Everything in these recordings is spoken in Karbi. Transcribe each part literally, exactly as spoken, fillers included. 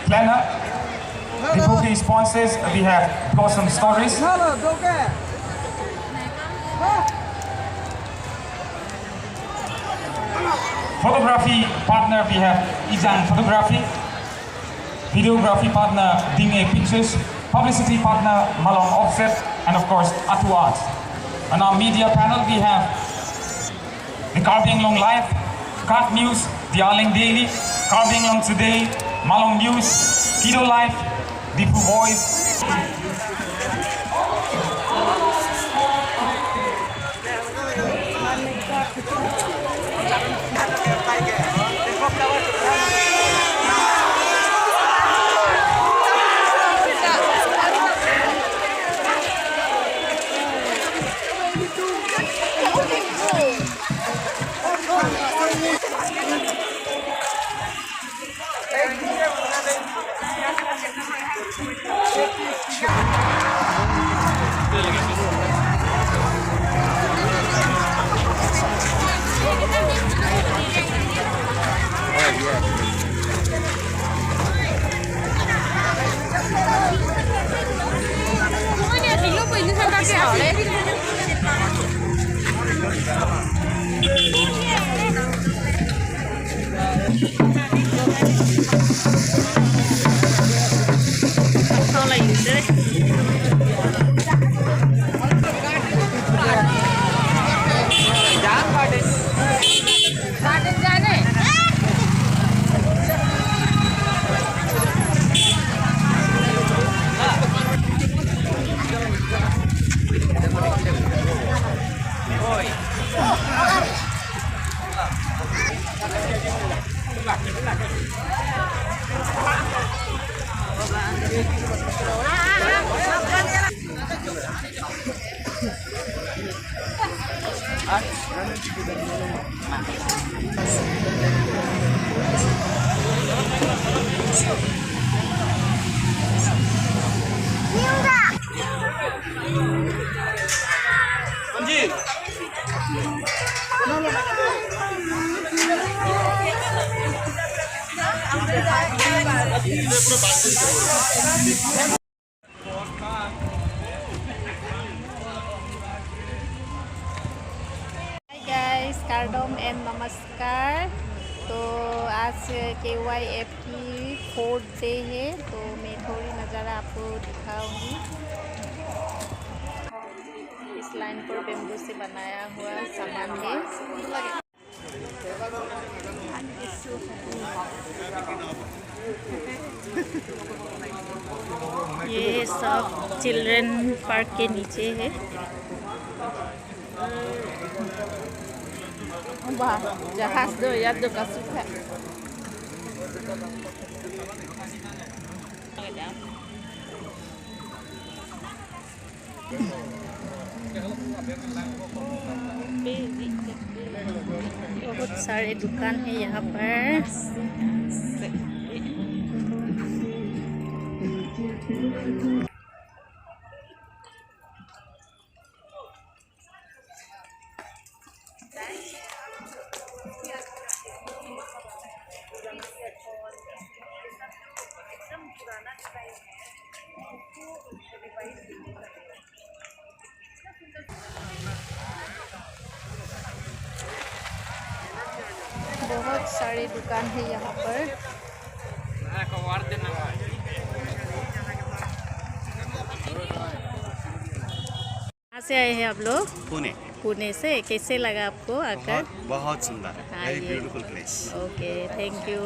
Planner. The bouquet sponsors, we have Blossom Stories. Photography partner, we have Ijang Photography. Videography partner, Ding A Pictures. Publicity partner, Malong Offset. And of course, Atu Arts. On our media panel, we have the Karbi Anglong Live, Kat News, The Aleng Daily, Karbi Anglong Today, Malong News, Kido Live, Diphu Voice. Hi guys, kardom and namaskar. तो आज के Y F की fourth day है, तो मैं थोड़ी नज़ारा आपको दिखाऊंगी। इस लाइन पर बेम्बू से बनाया हुआ सामान है। ये सब चिल्ड्रन पार्क के नीचे है। Wah, jahaj do, ya do kasuk hai. बहुत सारे दुकान है यहाँ पर। बहुत सारे दुकान है यहाँ पर। कहाँ से आए हैं आप लोग? पुणे। पुणे से। कैसे लगा आपको आकर? बहुत, बहुत सुंदर है। हाँ, very ये beautiful place। Okay, thank you।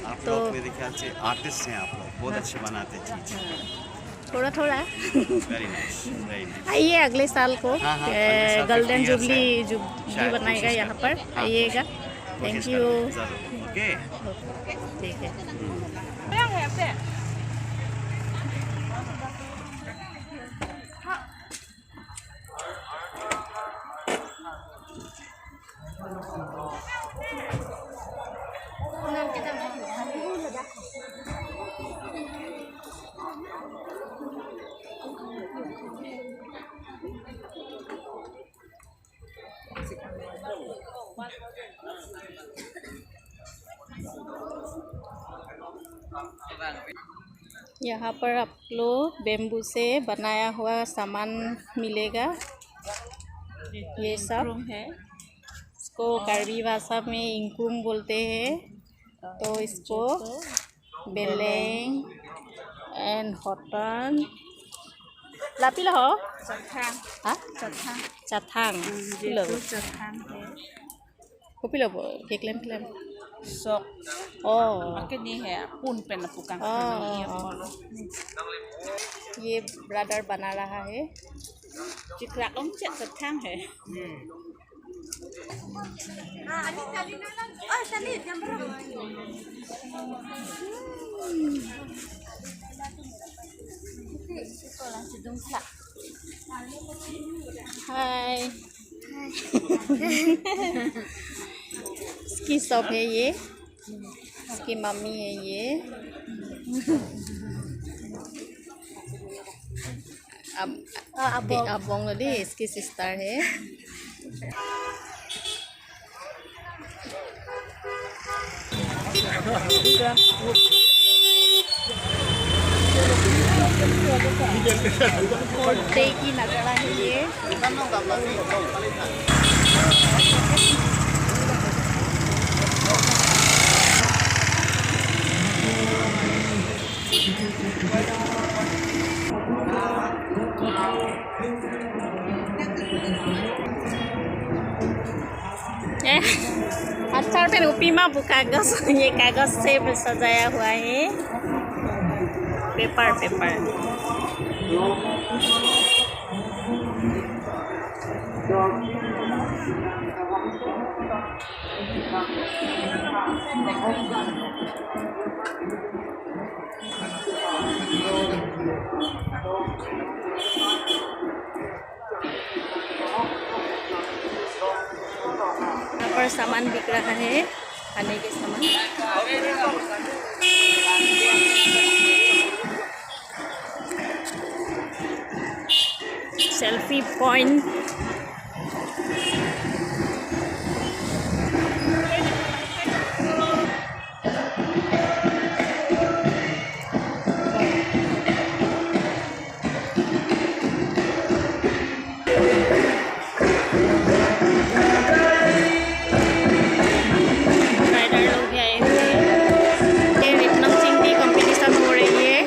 आप तो लोग मेरे ख्याल से आर्टिस्ट हैं आप लोग, बहुत हाँ। अच्छे बनाते हैं चीज। हाँ। थोड़ा थोड़ा। Very nice, very nice। आइए अगले साल को, हाँ, हाँ, अगले साल गोल्डन फिफ्टी ईयर्स जुबली है। जु-, भी शायद बनाएगा कोशिश यहाँ करते पर, हैं। हाँ, आइएगा। कोशिश थैंक यू। करेंगे, जरूर। ओके? ओके। ठीक है। यहाँ पर आप लोग बेम्बू से बनाया हुआ सामान मिलेगा। ये सब। इसको कार्बी भाषा में इंकुम बोलते हैं। तो इसको बेलेंग and Houghton. Lapi lo ho? Chathang. Ha? Chathang. Chathang. Hmm, ये तो chathang है। Kopilo bo, keklem klem. Sok. Oh. Ake ni hai, pun pen apukang. Oh, oh, oh. Ye brother bana raha hai. Chikrak ong chet chathang hai. Hi. इसकी सब है ये, इसकी मम्मी है ये। अब, अ, अबोंग। Abong lo dei, इसकी सिस्टर है। Birthday की नजारा है ये। Eh, achar pen upi ma pu kagos, ये कागज से सजाया हुआ है। Paper, paper. यहाँ पर सामान बिक रहा है, खाने के सामान। Selfie point. राइडर लोग भी आए हुए हैं। ये रिटनम चिंगटी कंपटीशन हो रही है।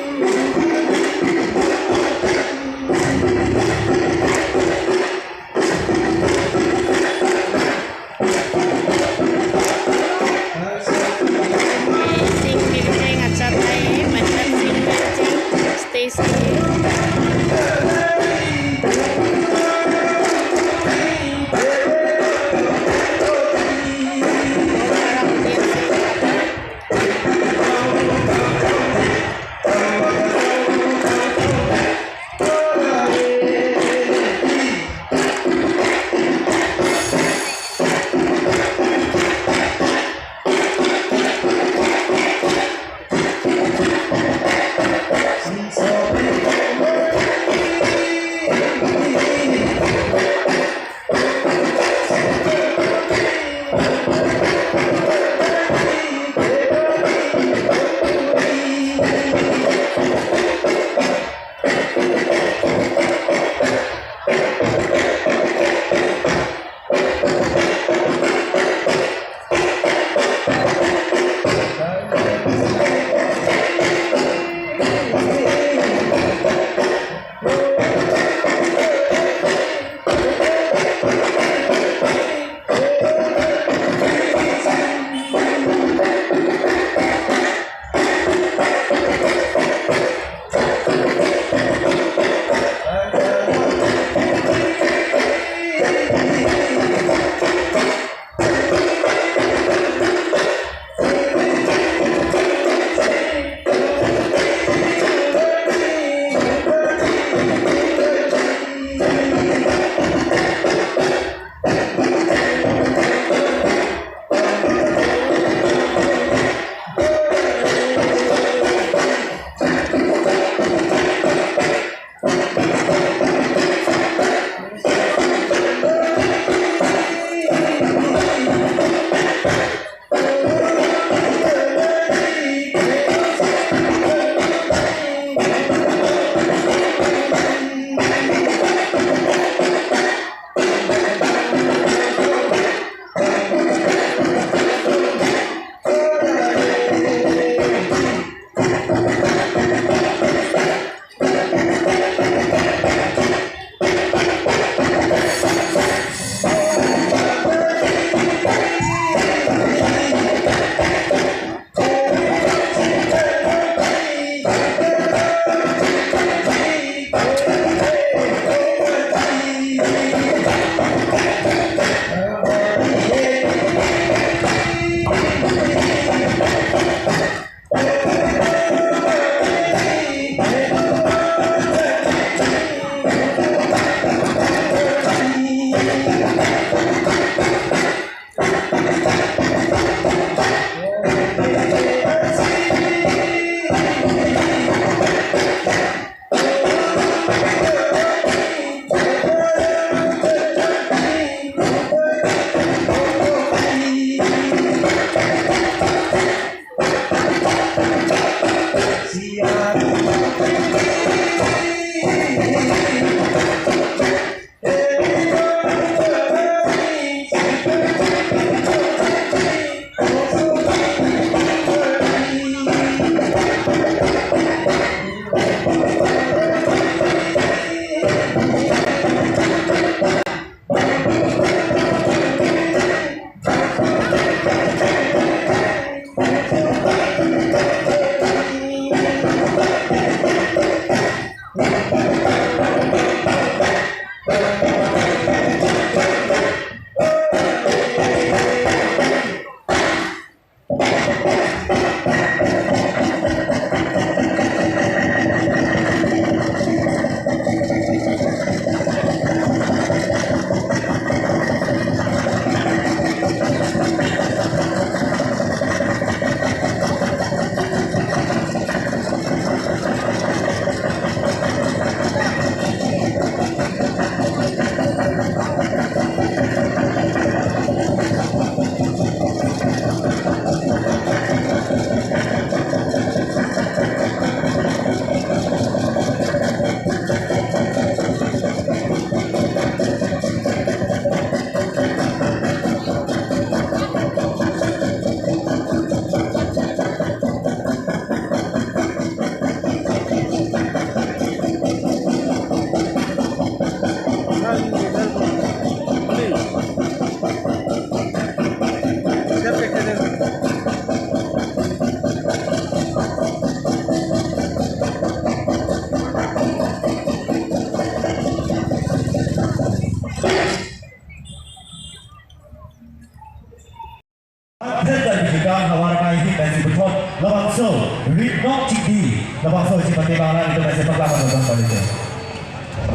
Athen ta bikang havar kai hi pensi puthot labangso Ritnok Chikdi, labangso chipate bala nelitum pensi paklang abang kali.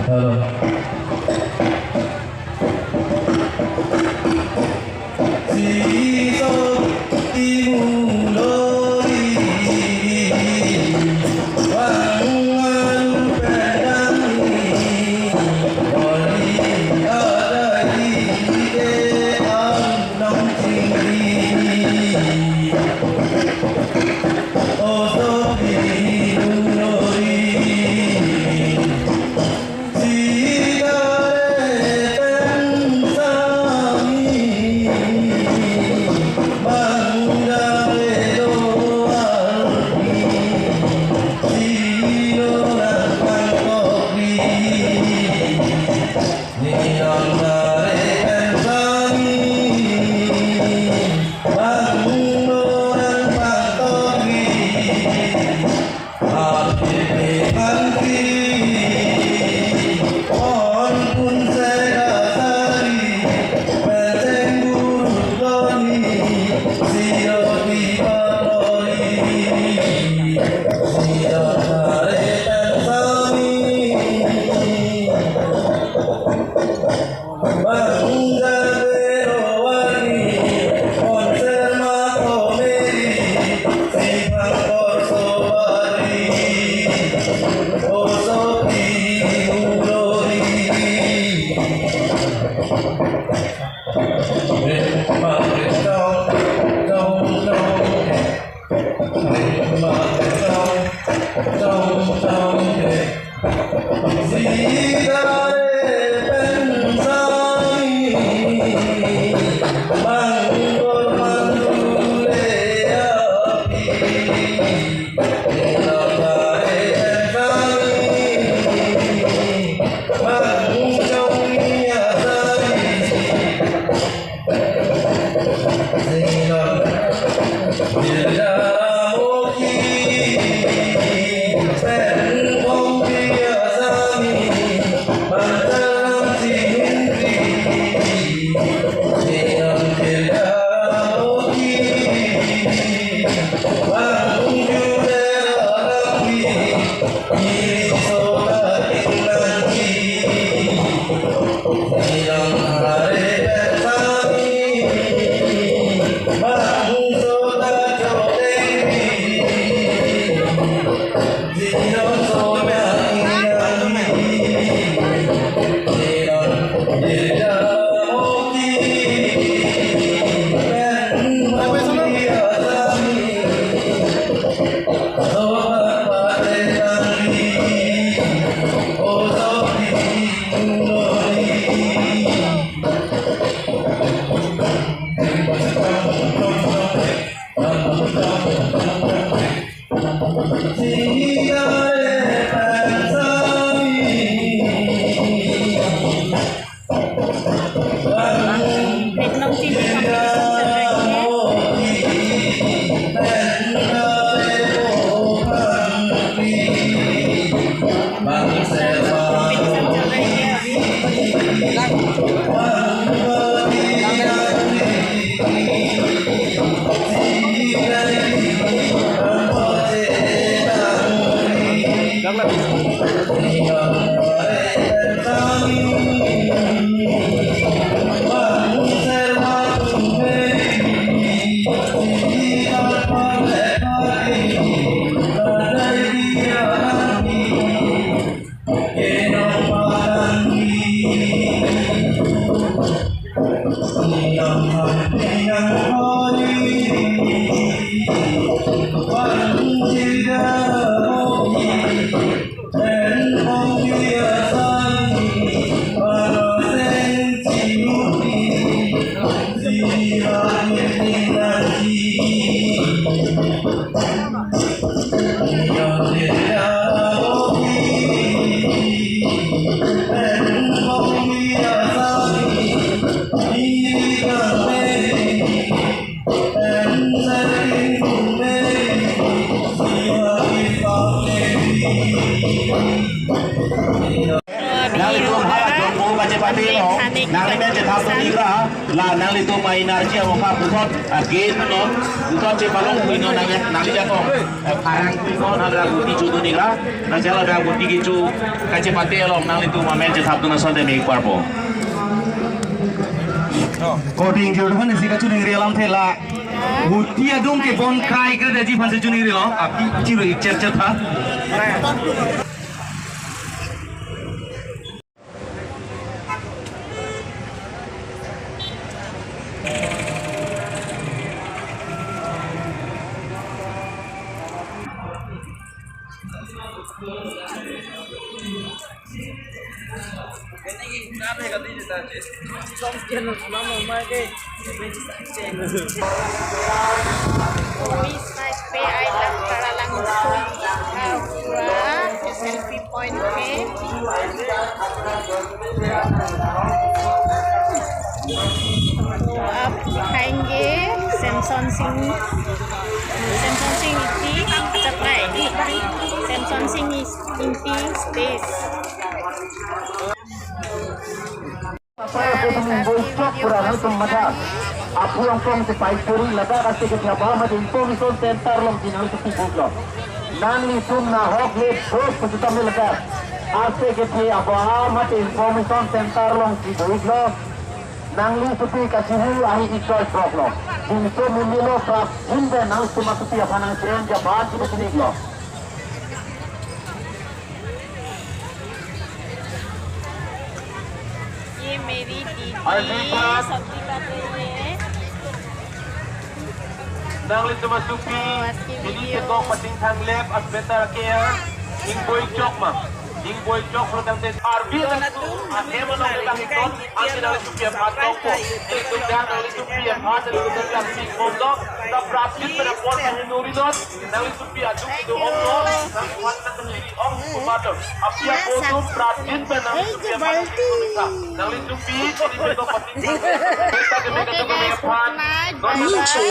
Hello. Siso timu lori. Vietnam T V competition chal rahi hai. Competition chal rahi hai abhi. Nanglitum ha jongpo kachepate lo, nangli men chethap dun ikra, la nanglitum a-energy amo ka puthot again non, puthot chepalong pui non nang, nangli jakong, eh, parang pui non, nang la guti chodun ikra, nang jala la guti kecho kachepate along nanglitum amen chethap dun asonte me ik parpo. Korte ingjir aphan isi kachiningri alamthe la. Guti adung ke bon krai kre daji aphan si chiningri lo. Api chiro ik cher cher tha. Miss Taipei Island Karalangsun Hawa selfie point पे। तो आप दिखाएंगे सैमसन सिंह, सैमसन सिंह इंग्ती, अच्छा, Samson Sing Ingti stage. Apa yang saya ingin bocor kurang itu mata. Apu angkong sepai puri ladak ase kethe abaham mate information center along si nangli supi buk lo. Nanglitum nahok le buk pesutam le ladak ase kethe abaham mate information center along si buk lo. Nangli supi kachihu ahi ikoi bok lo. Bingso mimi lo prap hinde nangli suma supi aphan nang keren jaban si buk lo. ये मेरी दीदी सब्जी काट रही है। Nanglitum asopi, आज की pini video chekok pathingthang lap as better care. Ning boi chok ma. Ning boi chok lo tangte arbi na tu, ahem along tang ikon, anke nangli supi aphan tongpo. Ilitum dan nangli supi aphan, ilitum dan si bomlo, ta prapjit pen apor kahinuri dot, nangli supi aduk idu onglo, nang aphan nang kachiri ong kumator. Api apo tu prapjit pen nangli supi aphan nang kachiri. Nangli supi, chini chekok pathingthang. Pesta ke meka tu kami aphan. Bye bye.